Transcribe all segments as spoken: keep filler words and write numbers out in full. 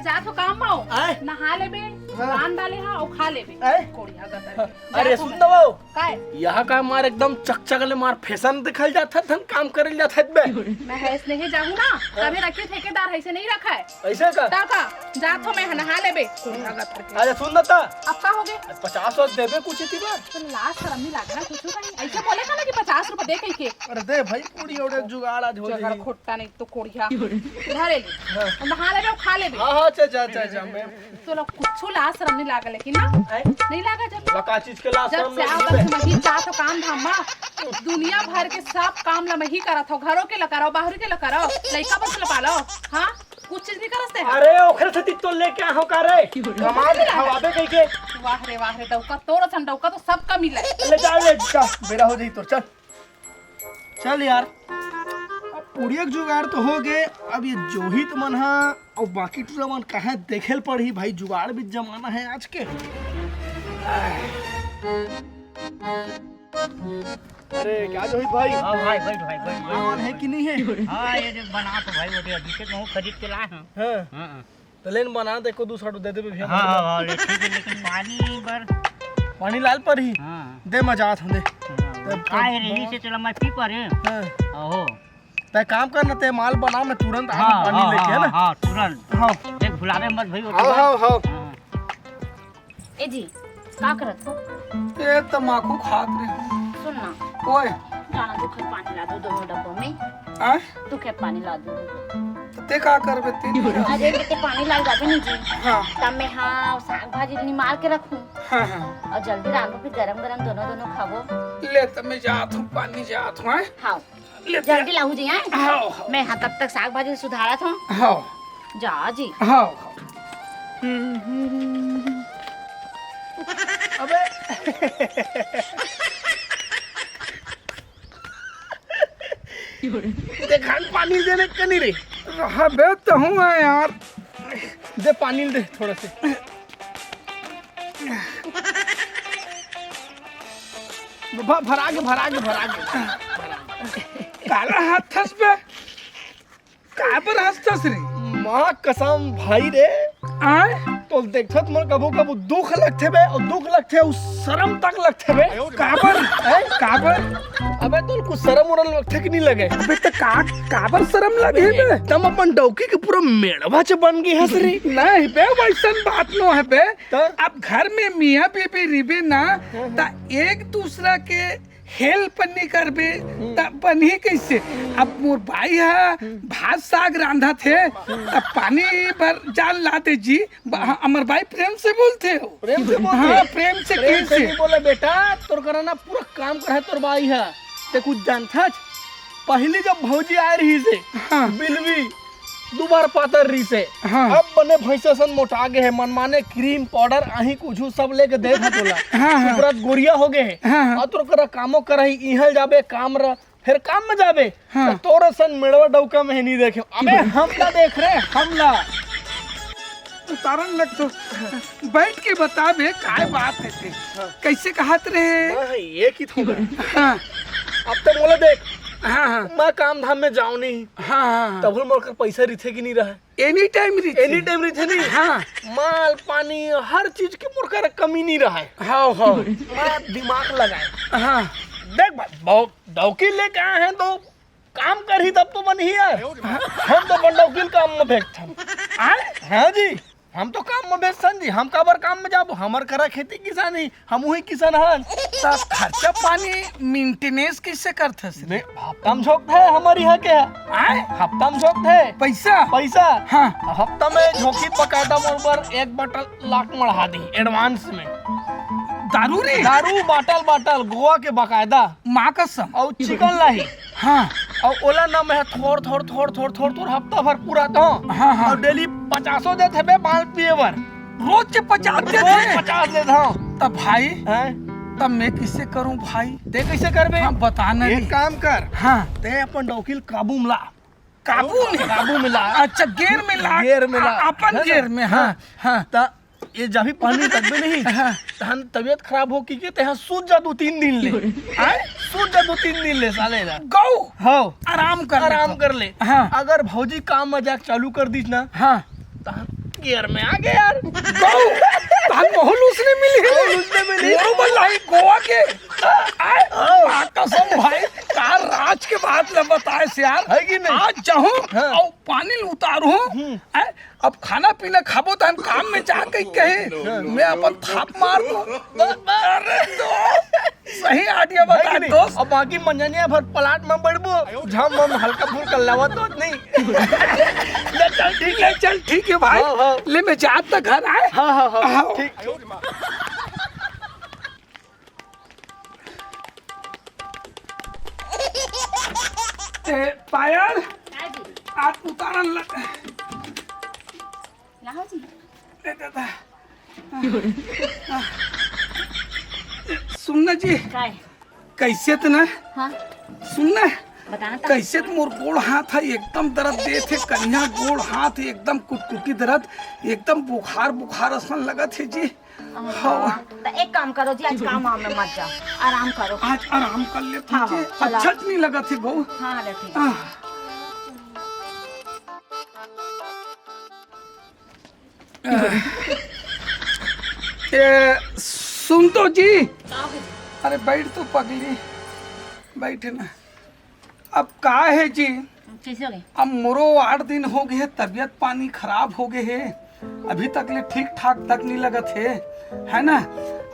जात हो काम म हो। आय? नहा लेबे, हाँ। रांध डाले हा, अउ खा लेबे। आय? कोढ़िया गतर के। अरे जात हो सुन मैं। तो वो। काय? यहाँ का मार एकदम चकचक ले मार फैशन दिखल जात है, धन काम करल जात है बे। मैं हैस नहीं जाहूँ ना, हाँ। तभी रखी ठेकेदार है, ऐसे नहीं रखा है। ऐसे का? ता का? जात हो मैं नहा लेबे। कोढ़िया गतर के। अरे सुन ना ता। अब का हो गए? पचास और देबे कुछ इतनी बार। तो लाज शरम नहीं लागे ना कुछ का नहीं। ऐसे बोले का ना कि पचास रुपए दे कह के। अरे दे भाई, पूरी और एक जुगाड़ आज हो जगर जाई। खोट्टा नहीं तो कोढ़िया। धरे ले। हाँ। नहा लेबे, खा लेबे। हाँ, हाँ, अच्छा, अच्छा, अच्छा, अच्छा, मैं तोला कुछ लाज शरम नहीं लागल है कि ना? आय? नहीं लागा जब ला का चीज के लाज जब शरम से नहीं आवत है। मही जा तो काम धाम मा, दुनिया भर के सब काम ला मही करत हो, घरों के ला करो, बाहर के ला करो, लइका बस ला पालो, हाँ? कुछ चीज नहीं करत है। अरे, ओखरे से तो लेके आहो का रे? कमा के खवाबे कह के। वाह रे, वाह रे, डौका, तोर असन डौका तो सबका मिले। ले जा, ले जा, बेरा हो जाई तोर, चल। चल यार, अब पुड़िया के जुगाड़ तो हो गए। अब ये जोहित मन हा अउ बाकी टूरा मन कहाँ देखे ल पड़ही भाई, जुगाड़ भी जमाना है आज के। अरे क्या जोहित भाई, हाँ भाई, बैठ भाई, बैठ, बैठ, आवाज है बैठ। कि नहीं है? हाँ, ये देख बना तो भाई, वो दे, अभी से कहूँ खरीद के लाए हैं। हाँ। हाँ, हाँ। तो लेन बना दे, को दूसरा दे देबे भैया। हाँ, हाँ, हाँ, ले, ठीक है, लेकिन पानी बर पानी लाल पर ही। हाँ। दे, मैं जात हूँ, दे। हाँ, दे, काय है रे, दे। इसे चला मैं पी पर है। हाँ। ओहो। तै काम कर ना, तै माल बना, मैं तुरंत आके हाँ, पानी हाँ, लेके, है हाँ, ना? हाँ, तुरंत। हाँ। देख, भुलावे मत भाई, वो हाँ, तो हाँ, हाँ। हाँ। ए जी, का करत हो? ए, तमाकू खात रहे। सुन ना। ओए। जाना दू खन पानी ला दो दोनों डब्बा में। आय? दू खन पानी ला दो। तो ते का करबे ते? अरे, ते पानी ला जाबे नी जी। हाँ। तब मैं हाँ साग भाजी निमार के रखूं। हाँ, हाँ। और जल्दी रांधो, फिर गरम गरम दोनों दोनों खाबो। ले, तब मैं जात हूँ, पानी जात हूँ, हैं? हाँ। ले, जल्दी लाहू जी, हैं? हाँ, हाँ। मैं हाँ तब तक साग भाजी सुधारत हूँ। हाँ। जा जी। हाँ। अबे। देखा न पानी देने के नहीं रे। रहा बे तो हूँ है यार। दे पानी दे थोड़ा से। भ-, भरा के, भरा के, भरा के। काला हाथ थस बे। काबर हंसथस रे? माँ कसम भाई रे। आय? तो देखत मोर कभू कभू दुख लगथे बे, अउ दुख लगथे, अउ शरम तक लगथे बे। काबर? हैं? काबर? अबे तो कुछ शरम उरम लगथे कि नहीं लगे? अबे तो का, काबर शरम लगे बे? तम अपन डौकी के पूरा मेड़वा च बन गए हस रे। नहीं बे, वैसन बात नो है बे। तो? अब घर में मियाँ बीबी रिबे ना, हाँ, हाँ। त एक दूसरा के help नहीं करबे, हम्म। त बनही कैसे? अब मोर बाई हा हम्म। भात साग रांधत हे, हम्म। त पानी बर जान लाते जी, ब-, हम्म। हमर बाई प्रेम से बोलथे हो। प्रेम से बोलथे? हाँ, प्रेम से प्रेम से कैसे? नहीं बोले बेटा, तोर करा ना पूरा काम करे तोर बाई हा। ते कुछ जानथच? पहली जब भौजी आए रही से, हाँ। बिलवी, दू बार पातर रहिसे। हाँ। अब बने भैंसा सन मोटा गे हे, मनमाने cream powder आही कुछु सब लेके दे था तोला। हाँ, हाँ। सुब्रत गोरिया हो गे हे। हाँ, हाँ। अउ तोर करा कामो करही, इहल जाबे काम र, फिर काम में जाबे। हाँ। त तोर सन मेड़वा डौका में नहीं देखे। अबे हम ला देख रे, हम ला। उतारन लग तो बैठ के बताबे काय बात है ते। हाँ। कैसे कहत रहे? हाँ, हाँ, ये की थोड़ा। हाँ। अब तो मोला देख। हाँ, हाँ। मैं काम धाम में जाऊँ नहीं। हाँ, हाँ, हाँ। तब मोर कर पैसा रिथे कि नहीं रहा? Any time रिथे। Any time रिथे नहीं? हाँ। माल, पानी, हर चीज के मोर कर कमी नहीं रहा है। हाँ, हाँ। मैं दिमाग लगाए। हाँ। देख भाई, बहुत डौकी लेके आए हैं तो काम करही तब तो बनही यार। हम तो अपन डौकी ल काम में भेजथन। आय? हाँ जी, हम तो काम में भेजथन जी। हम काबर काम में जाबो? हमर करा खेती किसानी, हम वही किसान हन। त खर्चा पानी maintenance कैसे करथस रे? हफ्ता में झोंकत है हमर यहाँ के। आय? हफ्ता में झोंकत है। पैसा? पैसा। हाँ। हफ्ता में झोंकी बकायदा मोर बर एक bottle लाख मढ़ा दी advance में। दारू रे? दारू bottle, bottle, गोवा के बकायदा। माँ कसम। अउ chicken लाही। हाँ। अउ ओला ना मैं थोर, थोर, थोर, थोर, थोर, थोर हफ्ता भर पूरा दो। हाँ, हाँ। अउ daily पचासो देथे बे माल पिए बर। रोज के पचास देथे? रोज पचास देथे, हाँ। तब भाई, हैं? तब मैं किसे करूँ भाई? ते कैसे करबे? हाँ, बता ना एक रे। काम कर। हाँ। ते अपन डौकी ल काबू में ला। काबू में? काबू में ला। अच्छा, gear में ला। Gear में ला। अपन है ना? Gear में, हाँ, हाँ। हाँ। त ये जब भी पानी रखबे नहीं, हाँ। तहन तबीयत खराब हो कि, कि तेहा सूत जा दो तीन दिन ले। आय? सूत जा दो तीन दिन ले साले ला। गौ। हाँ। आराम कर ले आराम तो। कर ले। हाँ। अगर भौजी काम में जाके चालू कर दीस ना, हाँ। तहन एयर में आ गए यार। गऊ, तहन महू ल उसने मिली है। महू ल उसने मिली। मोरो बल्ला ही गोवा के। आय, हाँ। आ, कसम भाई, का राज के बात ल बताएस यार। है कि नहीं? आज जाहूँ हाँ। अउ पानी ल उतारहूँ। हम्म। आय, अब खाना पीना खाबो तहन काम में जा कहि कहे, मैं अपन थाप मार दूँ। अरे दोस्त, सही आइडिया है बता कि नहीं? दोस्त। अब बाकी मंजनिया भर प्लाट में बैठबो, झम हम हल्का फुल्का लावत होत नहीं। ले चल ठीक है, चल ठीक है भाई। हाँ, हाँ। ले मैं जात त घर आय। हाँ, हाँ, हाँ, हाँ। ठीक। ए, पायल, काय जी? आप उतारन लग। लाओ जी। ए दादा। सुन ना जी। काय? कैसे त ना? हाँ। सुन ना। बताना त। कैसे त मोर गोड़ हाथ ह एकदम दर्द देत हे, कनिहा गोड़ हाथ एकदम कुटकुटी दर्द, एकदम बुखार बुखार असन लगत हे जी। हाँ। त एक काम करो जी, आज काम वाम में मत जाओ, आराम करो। आज आराम कर ले हाँ, तुझे। हाँ, चला। अच्छा त नहीं लगत हे गऊ। हाँ, ले ठीक है। आह। ए, सुन तो जी। का हो गया? अरे बैठ तो पगली, बैठ ना। अब का है जी, कैसे हो गए? अब मोरो आठ दिन हो गए है, तबीयत पानी खराब हो गए है, अभी तक ले ठीक ठाक तक नहीं लगत है, है ना?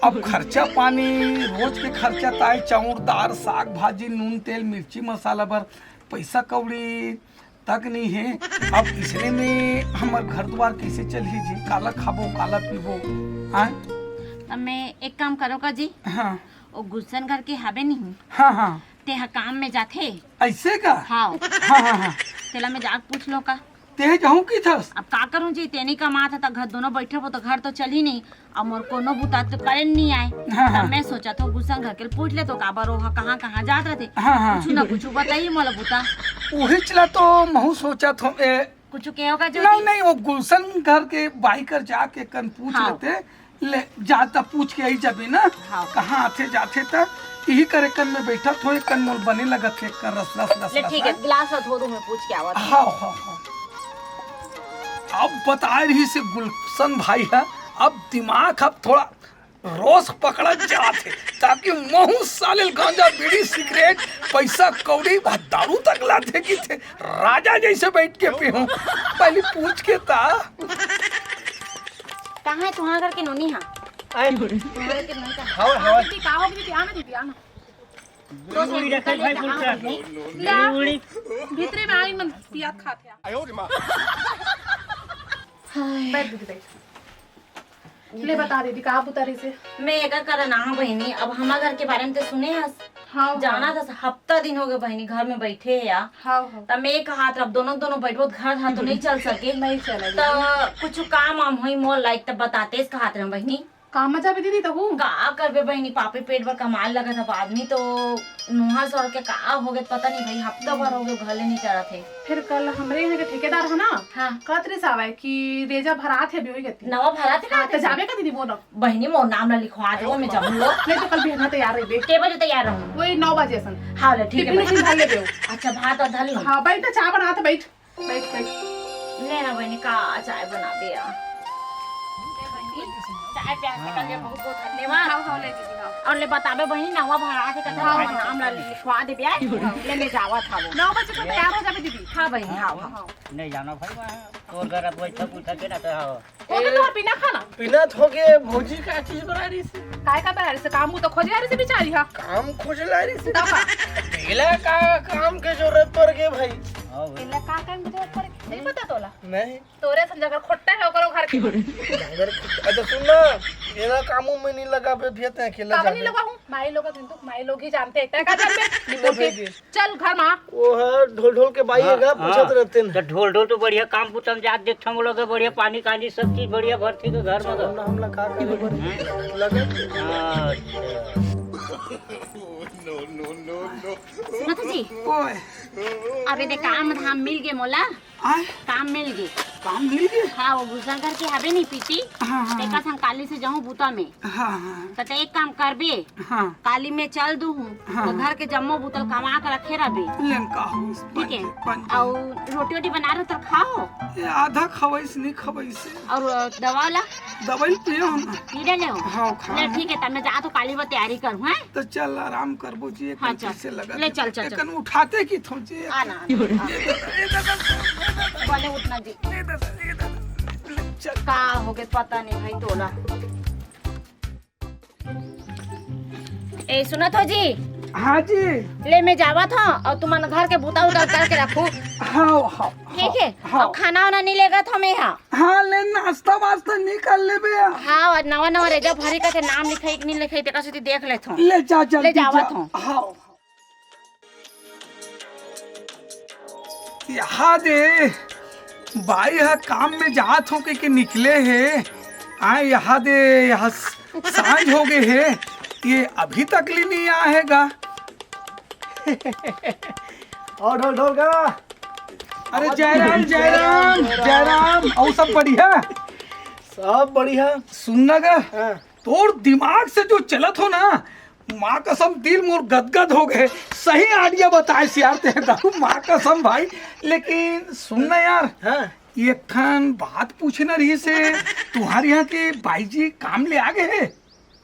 अब खर्चा पानी, रोज के खर्चा ताय, चाउर दार, साग भाजी, नून तेल, मिर्ची मसाला बर पैसा कौड़ी तक नहीं है। अब इसने में हमर घर द्वार कैसे चलही जी? काला खाबो, काला पीबो? हाँ? अब मैं एक काम करो का जी, हाँ। वो गुलशन घर के हबे नहीं, हाँ, हाँ। तेहा काम में जाथे। ऐसे का? हाँ। हाँ, हाँ, हाँ। तेला मैं जाके पूछ लो का? तेह जाहूँ की थस? अब का करूँ जी, तेनी कमात हे त घर दोनों बैठे हो त घर तो चलही नहीं, अब मोर कोनो बुता तो करे नहीं आए। हाँ, हाँ। त मैं सोचत हो गुलशन घर के पूछ ले तो काबर ओहा कहाँ कहाँ जात रहथे। हाँ, हाँ। कुछ ना कुछ बताही मोला बुता। उही चला तो महू सोचत हो ए। कुछ कहो का जो नहीं, जी? नहीं, वो गुलशन घर के बाई कर जाके कन पूछ हाँ। लेते। ले, जा त पूछ के आई जाबे ना, हाँ। कहाँ आथे जाथे त इही करे कन में बैठा थोड़े कन मोल बने लगत हे कर रस, रस, रस, ले, रस, ठीक है, रस। गिलास ला धो दूँ, मैं पूछ के आवत हूँ। हाँ, हाँ, हाँ। अब बताए रही से गुलशन भाई है, अब दिमाग अब थोड़ा रोस पकड़त जात हे, ताकि महू साले गांजा, बीड़ी, सिगरेट, पैसा, कौड़ी, दारू तक लाथे कि थे राजा जैसे बैठ के पीहूँ। पहले पूछ के ता। कहाँ है तुम्हारा घर के नोनी? हाँ। आए। तुम्हारा घर के नोनी कहाँ? हवा, हवा। दीदी, का हो गई? आना दीदी, आना। दो दीदी, उड़ी रखे भाई, फुल चार। ले आ। दीदी, उड़ी। भीतरे में आई मन पियात खात है। हाय। बैठ दीदी, बैठ। ले बता दीदी, का बुता रही से? मैं एकर करन आहा बहिनी, अब हमार घर के बारे में तो सुने हस। हाँ, हाँ। जाना था, हफ्ता दिन हो गए बहिनी, घर में बैठे है या। हाँ, हाँ। त मैं कहात रहा, अब दोनों, दोनों बैठबो, घर था तो नहीं चल सके। नहीं चलेगी। त कुछ काम वाम होई मोर लायक त बताते, इस कहात रहा बहिनी। काम में जाबे दीदी तहू? का करबे बहिनी, पापी पेट बर कमाए लगत अब आदमी तो नोहा सर के का हो गए पता नहीं भाई, हफ्ता भर हो गए घर ले नहीं करत है। फिर कल हमरे यहाँ के ठेकेदार है ना, हाँ। कहत रहिस आवे कि रेजा भरात है अभी वही गति। नवा भरात है हाँ, का? तो जाबे का दीदी बोलो। बहिनी मोर नाम ला लिखवा दे, मैं जाऊँ लो। नहीं तो कल बिहान तैयार रहिबे। के बजे तैयार रहूँ? वही नौ बजे असन। हाँ ले ठीक है टिफिन बहिनी। उफिन भर लेबे। अच्छा भात और धर लूँ? हाँ बैठ ना, चाय बनात बैठ। बैठ, बैठ। ले ना बहिनी, का चाय बनाबे या? ले बहिनी, चाय प्यार से कर लिया, बहुत बहुत धन्यवाद। हाँ, हाँ, ले दीदी, हाँ। और ले बताबे बहिनी, नवा भरात है कथा हाँ, भाई हाँ। नाम ला लिखवा देबे, आय? ले, ले जावा था वो। नौ बजे तो तैयार हो जाबे दीदी। हाँ बहिनी, हाँ, हाँ। हाँ। नहीं जाना भाई वहाँ, तोर घर अब वैसा पूछा के ना तो हाँ। वो तो तोर बिना खाना। बिना थोके भौजी का चीज बना रही से। काय का बना रही से? काम तो खोजे आ रही से बेचारी, हाँ। काम खोजे ला रही से। तब का? ढीला का काम के जरूरत पड़ गए भाई। हाँ भाई। ढीला का काम के जरूरत पड़ गए? नहीं पता तोला? नहीं। तोरे सन जगह खोट्टा है ओकरो घर के। अगर अच्छा सुन ना, मेरा कामों में नहीं लगा बे, भेजते हैं अकेला काबा जाके। नहीं लगा हूँ, माई लोग, माई लोग ही जानते हैं, तय का जानते हैं? नहीं तो बोलते। भेजिए। चल घर मा। वो है ढोल ढोल के बाई हाँ, है, हाँ। पूछत रहते हैं। तो ढोल ढोल तो बढ़िया काम पुतम जात देख हम लोग बढ़िया पानी कांजी सब चीज बढ़िया भरती के घर में। हम हमला का करे बर लगे। अच्छा। सुनत जी, ओए। अबे दे काम धाम मिल गए मोला। आय? काम मिल गए। काम मिल गए? हाँ, वो गुलशन घर के हवे नहीं पीटी। हाँ, हाँ, तेकर हाँ। संग काली से जाहूँ बूता में। हाँ, हाँ। त ते एक काम करबे, हाँ। काली में चल दूहूँ, हाँ। तो घर के जम्मो बूता ल कमा के रखे रहबे। लेन का हो इस ठीक है। पंच, पंच। अउ रोटी वोटी बना रहे तो खाओ। ये आधा खवाइस नहीं खवाइस है। अउ दवा ला? दवाई पिए हो ना? पी ले हो। हाँ, खा ले, ले। ठीक है, तब मैं जा तो काली वो तैयारी करूँ, हैं? तो चल, आराम करबो जी, एक हाँ, घंटे चल। से लगा ले, के। चल, चल, चल। एकन उठाते की थों जी। आ ना, आ ना, आ। ये दादा, ये दादा, ये दादा। बोले उठना जी। ये दादा, ये दादा। ले, चल। का हो गए, पता नहीं भाई तोला। ए, सुनत हो जी? हाँ जी। ले, मैं जावत हूँ अउ तुमन घर के बूता उता करके रखू। हाँ, हाँ, ठीक है? हाँ। अउ खाना वाना नहीं लेगत हूँ मैं यहाँ। हाँ, ले नाश्ता वास्ता नहीं कर लेबे। हाँ, अउ नवा नवा रेजा भरी का ते नाम लिखाई कि नहीं लिखाई, तेकर सेती देख लेत हूँ। ले जा जल्दी ले जावत जा। हूँ। हाँ। यहाँ दे, बाई ह काम में जात हो के, के निकले हे। आए यहाँ दे, यहाँ स-, सांझ हो गए हे, ये अभी तक ले नहीं आए हे गा। और ढोल, ढोल गा। अरे जयराम, जयराम, जयराम, अउ सब बढ़िया? सब बढ़िया। सुनना गा, हाँ। तोर दिमाग से जो चलत हो ना, माँ कसम दिल मोर गदगद हो गए। सही idea बताए यार ते दाऊ, माँ कसम भाई। लेकिन सुन ना यार, हाँ। एक ठन बात पूछना रहिसे, तुम्हारे यहाँ के बाई जी काम ले आ गए हे?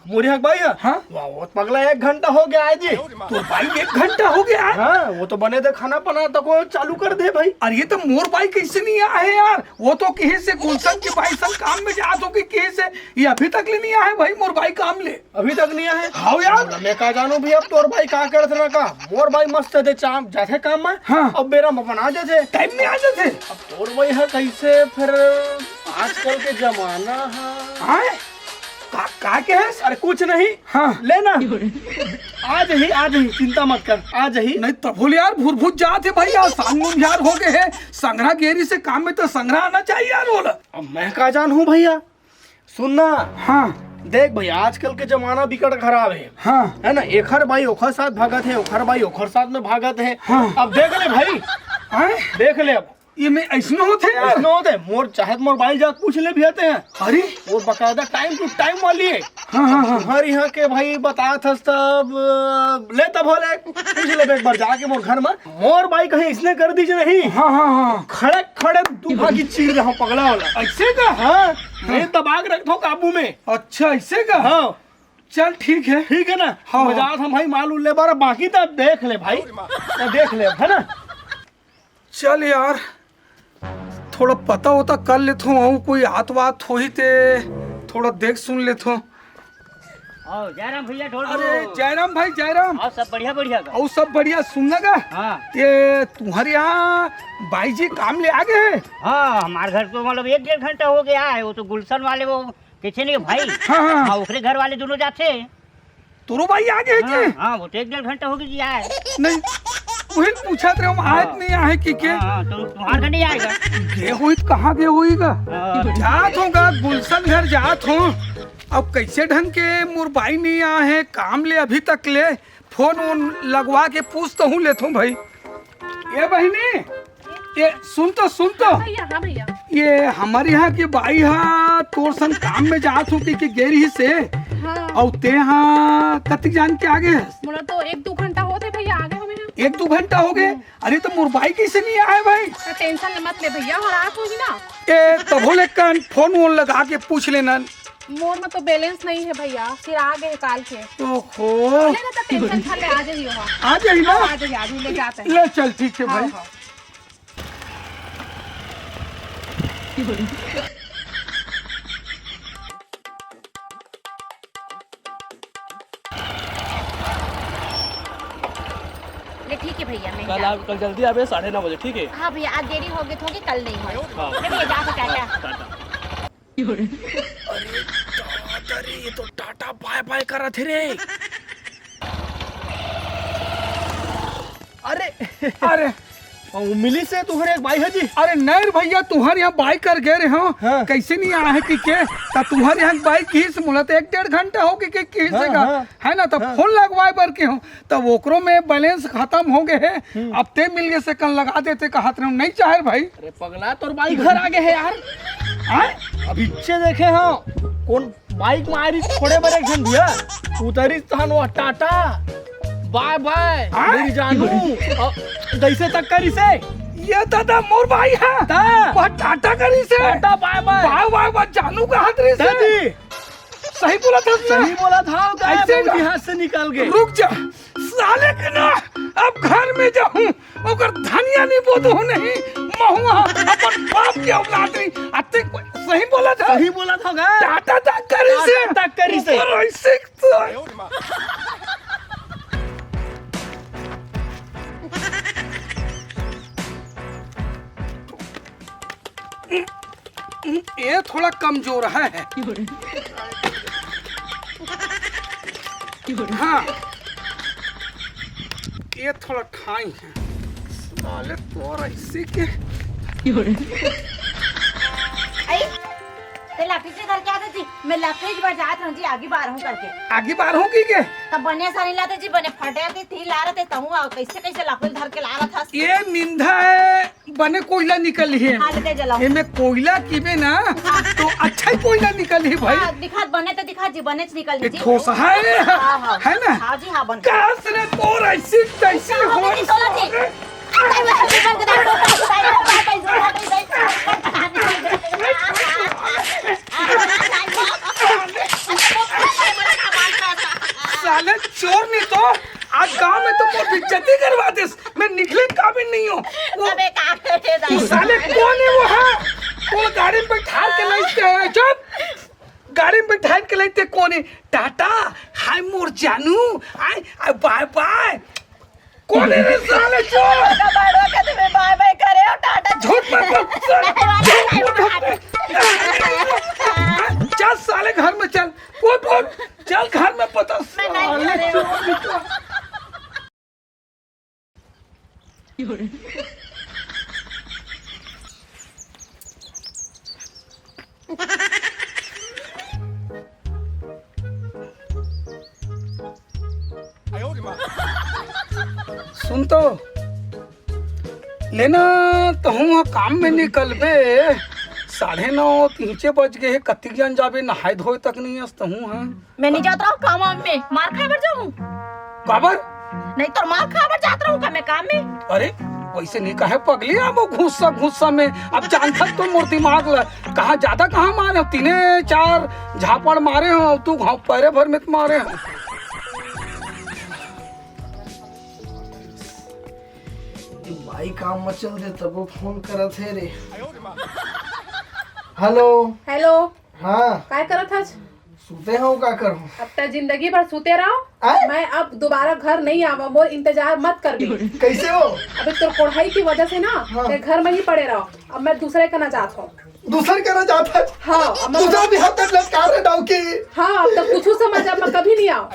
मोर यहाँ के बाई हे? हाँ। वाह, वो पगला एक घंटा हो गया है जी। तोर बाई एक घंटा हो गया है? हाँ, वो तो बने दे खाना बना तो को चालू कर दे भाई। अरे ये तो मोर बाई कैसे नहीं आए हे यार? वो तो कहे से गुलशन के बाई संग काम में जात हो के कहे से, ये अभी तक ले नहीं आए भाई मोर बाई काम ले। अभी तक नहीं आए? हाँ यार। मैं का जानू भैया, अब तोर बाई का करत रहा का? मोर बाई मस्त दे चाम जाथे काम में। हाँ। अब बेरा में बना जाथे। टाइम में आ जाथे। अब तोर बाई है कैसे फिर, आजकल के जमाना है। हाँ? का, का के है? अरे कुछ नहीं। हाँ। ले ना। आ जाही, आ जाही, चिंता मत कर, आ जाही। नहीं तो बोल यार, भुरभुर जात हे भैया, सांग मुंझार हो गए हे। संघरा गेरी से काम में तो संघरा आना चाहिए यार, बोला। अब मैं का जानू भैया, सुन ना। हाँ। देख भैया, आजकल के जमाना बिकट खराब हे। हाँ। है ना, एखर बाई ओखर साथ भागत हे, ओखर बाई ओखर साथ में भागत हे। हाँ। अब देख ले भाई। हाँ? देख ले अब। ये मैं ऐसनो होथे यार? ऐसनो होथे। मोर चाहे तो मोर बाई जाके पूछ ले भैया ते। अरे? वो बकायदा time to time वाली हे। हाँ, हाँ, हाँ। तुम्हारे यहाँ के भाई बतात हस तब, ले तब होले, पूछ ले एक बार जाके मोर घर में। मोर बाई कहीं इसने कर दीजिए नहीं। हाँ, हाँ, हाँ। खड़े खड़े दू भागी चीर रहा पगला वाला। ऐसे का? हाँ, मैं दबा के रखता हूँ काबू में। अच्छा, ऐसे का? हाँ। चल ठीक है। ठीक है ना? हाँ, मैं हाँ। जात हूँ भाई, माल उल्ले बारा, बाकी तो देख ले भाई, तो देख ले, है ना? चल यार, थोड़ा पता होता कर लेथो, अउ कोई आत वात होही ते थोड़ा देख सुन लेथो। आओ, जयराम भैया, ढोल अरे, ढोल। जयराम भाई, जयराम। आओ, सब बढ़िया, बढ़िया का? अउ सब बढ़िया, सुनना का? हाँ। ये तुम्हारे यहाँ बाई जी काम ले आ गए हैं? हाँ, हमारे घर तो मतलब एक डेढ़ घंटा हो गया है, वो तो गुलशन वाले वो पीछे नहीं भाई। हाँ, हाँ। हाँ, ओकरे घर वाले दोनों जाते हैं। तोरो बाई आ गए हाँ, के? हाँ, वो तो एक डेढ़ घंटा हो गया जी आए। नहीं, वही पूछत रहे हम, आए हाँ। नहीं आए कि के? हाँ, हाँ, तो तुम्हारे घर नहीं आएगा। गए हुई तो कहाँ गए हुई गा? हाँ। जात होगा, गुलशन घर जात हो। अब कैसे ढंग के मोर बाई नहीं आ है काम ले अभी तक ले। फोन वोन लगवा के पूछ तो हूँ लेथो भाई। ए बहिनी, ये सुन तो, सुन तो। हाँ भैया, हाँ भैया। ये हमारे यहाँ के बाई हा तोर संग काम में जात हो के, के गेरी से। हाँ। अउ ते हा कतिक जान के आगे है? मोला तो एक दू घंटा होत हे भैया, आगे हमें यहाँ। एक दू घंटा हो गए? हम्म। अरे तो मोर बाई कैसे नहीं आए भाई? तो tension मत ले भैया, हर रात होगी ना। ए, तभो ले कन फोन वोन लगा के पूछ लेना। मोर में तो balance नहीं है भैया, फिर आ गए काल के। ओहो। ले ना तो tension खा ले, आ जाइए वहाँ। आ जाइए ना। हाँ, आ जाइए, आ जाइए, ले जाते हैं। ले चल, ठीक है हाँ, भाई। हाँ। ले ठीक है भैया, मैं कल जा आप, कल जल्दी आवे साढ़े नौ बजे, ठीक है? हाँ भैया, आज देरी हो गई थोड़ी, कल नहीं हो। हाँ। ले भैया, जा तो टाटा। हाँ, टाटा। अरे दादा रे, ये तो टाटा बाय बाय करा थे रे। अरे, अरे, अउ मिलिस हे तुंहर एक बाई ह जी। अरे नहीं रे भैया, तुंहर यहाँ बाई कर गे रहे हों, हाँ। कइसे नहीं आए हे कि के, त तुंहर यहाँ बाई किहिस, मोला तो एक डेढ़ घंटा हो गे के किहिस हाँ, हे गा, हाँ। है ना, त हाँ। फोन लगवाए बर के हों, त ओकरो में बैलेंस खतम हो गे हे। हम्म। अब ते मिल गे से कल लगा देते, कहत रहे हों, नहीं चाहे रे भाई। अरे पगला, तोर बाई घर आ गे हे यार। आय? अभी इच्चे देखे हों, कोन बाइक म आय रिहिस छोड़े बर एक झन भैया, उतरिस तहन वो टाटा, बाय बाय, हाँ? मेरी जानू, अ, जइसे तक करिस हे। ये दादा मोर बाई हे। ता? वो टाटा करिस हे। टाटा बाय बाय। बाय बाय, वो जानू कहत रहिस हे। दादी। सही बोलत हस ना? सही बोलत हँव, का अइसे बउजी का? हाथ से निकल गे। रुक जा, साले के ना, अब घर में जाहूँ, ओकर धनिया नहीं बोदहूँ नहीं, महुआ अपन बाप के औलाद नहीं। अते सही बोलत हँव। सही बोलत हँव गा। टाटा तक करिस हे। टाटा तक करिस हे। ऊपर ऐसे तो ये थोड़ा कमजोर हे। हाँ, ये थोड़ा ठाई हे। साले तोर ऐसे के। आई, ते लकड़ी धर के आते जी, मैं लकड़ी बर जात रहूं जी, आगी बारहूं करके। आगी बारहूं की के? तब बने सारी लाते जी, बने फटे आते, ती ला रहे थे, तहूं आओ, कैसे कैसे लकड़ी धर के ला रहा था। ये निंदा हे। बने कोयला निकलही। हाँ, ले जलाओ। एमे कोयला किबे ना, हाँ। तो अच्छा ही कोयला निकलही भाई। हाँ, दिखा, बने तो दिखा जी, बने निकल ये जी। ठोस हे, हाँ, हाँ। है ना? हाँ जी, हाँ, बन। कहाँ से रे तोर ऐसी तैसी हाँ, हो? बने निकल जी। साले चोर नहीं तो आज गांव में तो मोर बेइज्जती करवा देस। मैं निकले काबिल नहीं हूँ। वो, अबे का करते वो दाई? साले कोन हे वो? हाँ, वो गाड़ी में बैठा के लाइस हे। चुप, गाड़ी में बैठा के लाइस हे कोन हे? टाटा, हाय मोर जानू, आय, आय, बाय बाय। कोन हे रे साले चोर? का बाड़वा के तुम्हें बाय बाय करे हो टाटा? झूठ मत बोल, साले। चल साले घर में चल, उठ, उठ, चल घर में पता मैं नहीं साले करे चोर। सुन तो, लेना तहूँ ह काम में निकलबे, साढ़े नौ तिहचे बज गे हे, कतिक जन जाबे, नहाए धोए तक नहीं अस तहूँ ह। मैं नहीं जात रहूं काम वाम में, मार खाए बर जाऊं। काबर? नहीं तो मार खाए बर जात रहूं का मैं काम में? अरे, वैसे नहीं कहे पगली, अब वो गुस्सा, गुस्सा में, अब जानथस तो मोर दिमाग ला, कहाँ ज्यादा कहाँ मारे हो, तीने चार झापड़ मारे हो, तू घाव पैरे भर में तो मारे हो। ये बाई काम में चल दे, तब वो फोन करत हे रे। हेलो। हेलो। हाँ। काय करत हस? सुते हूँ, का करूँ? अब तक जिंदगी भर सुते रहो। आय? मैं अब दोबारा घर नहीं आवा, मोर इंतजार मत कर बे। कैसे हो? अबे तोर कोढ़ाई की वजह से ना, हाँ। ते घर में ही पड़े रहो। अब मैं दूसरे कना जात हूँ। दूसर करा जात हस? हाँ, अब मैं दूसरा भी हाथ लटका रहे डाउकी। हाँ, अब तो कुछ समझ, अब मैं कभी नहीं आऊँ।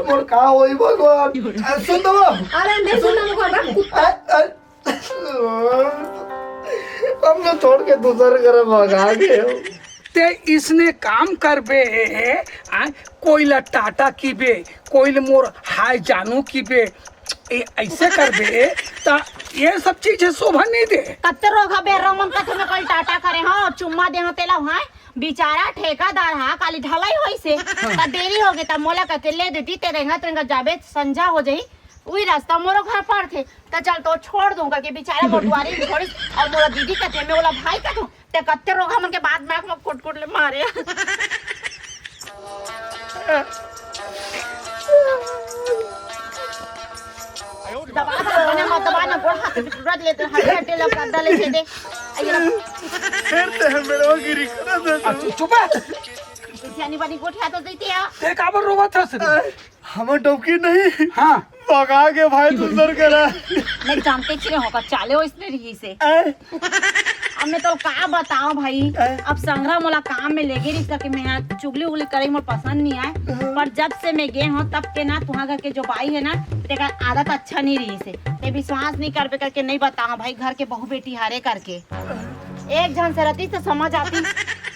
मोर का होई भगवान? आ, सुन तो। अरे नहीं सुन। सुनना मुखर बा, कुत्ता। आ, आ, हमने छोड़ के दूसर करा भगा गए हो। ते इसने काम करबे, आ, कोई ला टाटा कीबे, कोई ला मोर हाय जानू कीबे, ए, ऐसे करबे, त ये सब चीज शोभा नहीं दे। कत्ते रोगा बेर्रा मन कथे में कोई टाटा करे, हाँ, चुम्मा दे, हाँ, तेला, हाँ, बेचारा ठेकादार, हाँ, काली ढलाई होई से, हाँ। त देरी हो गई, त मोला कथे ले देती, ते रेंगत रेंगत जाबे, संझा हो जाई, उही रास्ता मोरो घर पड़थे, त चल तो छोड़ दूंगा कि बेचारा मोर दुआरी में छोड़िस, और मोला दीदी कथे, मैं ओला भाई कथूं, ते कत्ते रोगा मन के बात में आँख में कोट कोट ले मारे। दबा दे, बने मत दबा ना, गोड़ हाथ टूट लेते, हड्डी हड्डी लग कर डाले थे दे। आइए ना। फिर ते हम बेड़वा गिरी करा दे। अच्छा, चुप है। सियानी बनी गोठिया तो देते हैं। ते काबर रोवत हस रे? हमर डौकी नहीं। हाँ। भगा के भाई दूसर करा। मैं जानते छे होगा, चाले हो इसने रही से। आय। अब मैं तो का बताओ भाई। अब संघरा मोला काम में लेगे रहिस करके मैं हा चुगली उगली करे मोर पसंद नहीं आए। पर जब से मैं गे हूँ तब के ना तुहा घर के जो बाई है ना, तेकर आदत अच्छा नहीं रहिस हे। ते विश्वास नहीं करबे करके नहीं बताओ भाई, घर के बहू बेटी हारे करके एक झन से रहती तो समझ आती।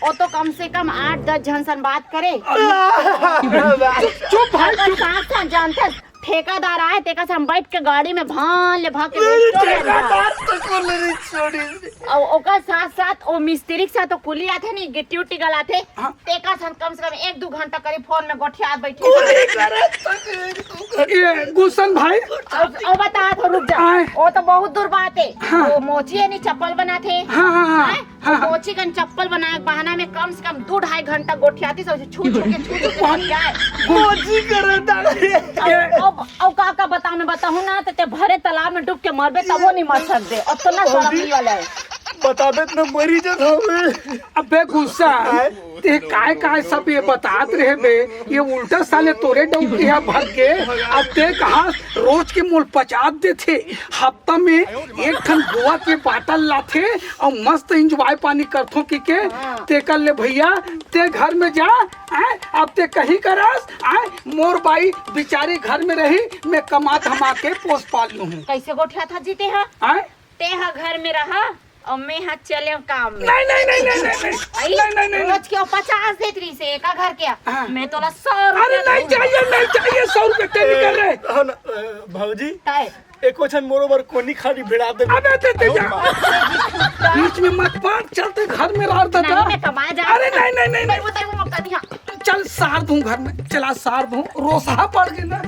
वो तो कम से कम आठ दस झन सन बात करे। चुप भाई, चुप। साथ साथ जानते, ठेकेदार आए, तेकर से हम बैठ के गाड़ी में भान ले भाग के बेचतो रहता। ठेकेदार तो को ले छोड़ी। और ओकर साथ साथ वो मिस्त्री के साथ वो कुली आथे नहीं, गिट्टी उट्टी गलाथे। तेकर से हम कम से कम एक दो घंटा करीब फोन में गोठियात बैठे। कुली करत तक एक दो घंटा। ये गुलशन भाई, और, और बता तो रुक जा। आए। वो तो बहुत दूर बात है। हाँ। वो मोची है नहीं, चप्पल बनाथे। हाँ, हाँ, हाँ, हैं? हाँ, वो मोची कन चप्पल बनाए के बहाना में कम से कम दो ढाई घंटा गोठियाती से छू छू के छू छू के थक जाए। मौजी करत आ। अब अब अब का का बताओ, मैं बताऊँ ना तो ते भरे तालाब में डूब के मरबे तबो नहीं मर सकते। अब तो ना शर्म नहीं वाला है। बताबे त मैं मरी जात हवे। अबे गुलशन, ते काय काय सब ये बतात रहे बे, ये उल्टा साले तोरे डौकी हा भग गे। अब ते कहा रोज के मोल पचास देथे, हफ्ता में एक ठन गोवा के बाटल लाथे और मस्त एंजॉय पानी करथो की के। ते कर ले भैया, ते घर में जा। आए, अब ते कहीं करस। आए, मोर बाई बिचारी घर में रही, मैं कमा धमा के पोस पाल लूँ। कैसे गोठियाथा जी ते हा? आए, ते हा घर में रहा और मैं हा चले काम में। नहीं नहीं नहीं नहीं नहीं नहीं। भाई, नहीं नहीं नहीं नहीं। रोज के पचास देत रहिस हे एका घर के। हाँ। मैं तोला सौ अरे रुपया नहीं चाहिए, नहीं चाहिए, सौ रुपये ते नहीं कर रहे। हाँ ना, अ, भौजी, काय? एको छन मोरो बर कोनी खाड़ी भिड़ा दे। अबे ते ते जा, बीच में मत पड़, चलते घर में रह दादा। नहीं, मैं कमाए जा। अरे नहीं नहीं नहीं मैं नहीं। वो तेरे को मौका दिया। चल सार दूं घर में, चला सार दूं, रोसहा पड़ गई ना।